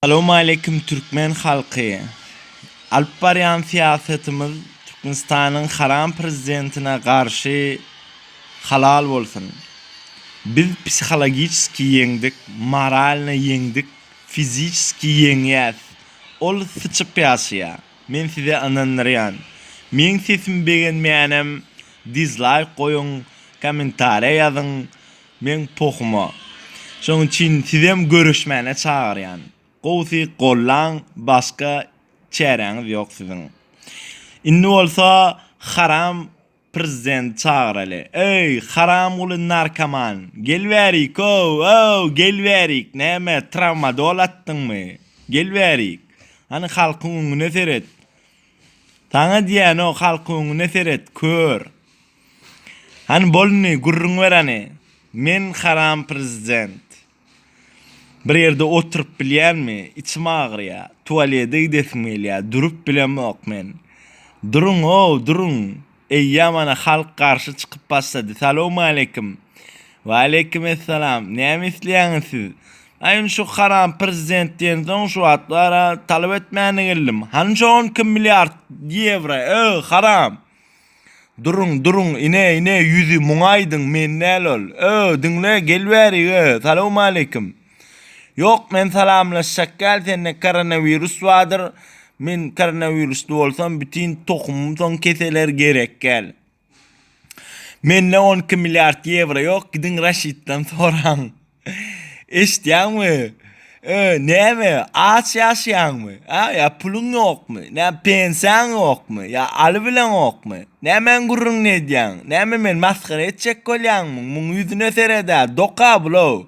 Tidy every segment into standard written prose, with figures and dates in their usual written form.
Salowmaleýkim türkmen halky. Alyp barýan syýasatymyz Türkmenistanyň haram prezidentine garşy halal bolsun. Biz psihologiçeskiý ýeňdik, moralno ýeňdik, fiziçeskiý ýeňýäs. Ol syçyp ýaşaýa. Men size ynandyrýan. Meň sesimi begenmeýänem dizlaýk goýuň, kommentariýa ýazyň. Meň pohuma. Şoň üçin sizem görüşmäne çagyrýan. Gowusy gollaň başga çäräňiz ýok siziň. Indi bolsa haram prezidenti çagyraly. Eý haramguly narkoman gel bärik ow ow gel bärik näme tramadol atdyňmy gel bärik. Hany halkyň öňüne seret. Saňa diýýän-ow halkyň öňüne seret kör. Hany bol indi gürrüň ber hany. Men haram prezident. Bir ýerde oturyp bilýänmi? Içim agyrýa. Tualede gidesim gelýä. Durup bilemok men. Duruň ow duruň. Eýýäm ana halk garşy çykyp başlady. Salowmaleýkim. Waleýkim essalam. Näme isleýäňiz siz? Aý indi şu haram prezident diýensoň şu wagtlar-a talap etmäne geldim. Hany şo 12 milliard ýewro, öý haram. Duruň, duruň, ine, ine, ýüzi muňa aýdyň, men däl ol. Ö, diňle, gel bärik, ö, salowmaleýkim. Ýok, men salamlaşjak däl, sende koronawirus bardyr. Men koronawirusly bolsam, bütin tohumym soň keseler, gerek däl. Mende 12 milliard ýewro ýok, gidiň Raşidden soraň. Eşitýäňmi? Ö, näme, aç ýaşaýaňmy? A, ýa puluň ýokmy? Nä, pensiýaň ýokmy? Ýa alybileňokmy? Nämäň gürrüňini edýäň? Näme meni masgara etjek bolýaňmy? Muň ýüzüne sered-ä, doka bul-ow.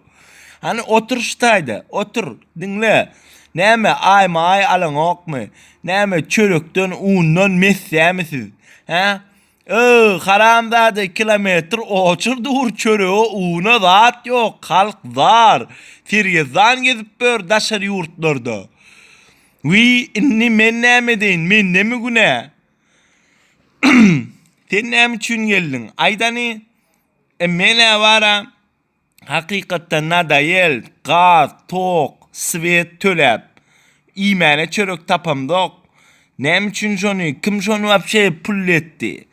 Hany, otur şu taýda, otur, diňle. Näme, aýma-aý alaňokmy? Näme, çörekden, undan mesdämi siz? Hä? Öý, haramzada kilometr oçur dur çörege una zat ýok halk zar sergezdan gezip ýör daşary ýurtlarda. Wiý indi men näme edeýin mendemi günä. Sen näme üçin geldiň aýdany. E menä bara. Hakykatdan nadaýel, gaz, tok, swet töläp, iýmäne çörek tapamzok. Näme üçin şony, kim şony wapşe pully etdi?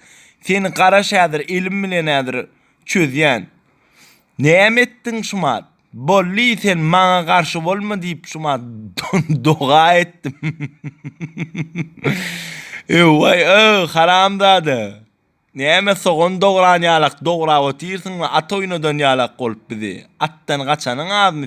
Seni garaş häzir elim bilen häzir çözýän. Näme etdiň şumat? Bolly sen maňa garşy bolma diýip şumat doga etdim. Öwaý öw haramzada. Näme sogan dogran ýalak dograp otyrsyňmy at oýnadan ýalak bolup bizi. Atdan gaçanyň azmy.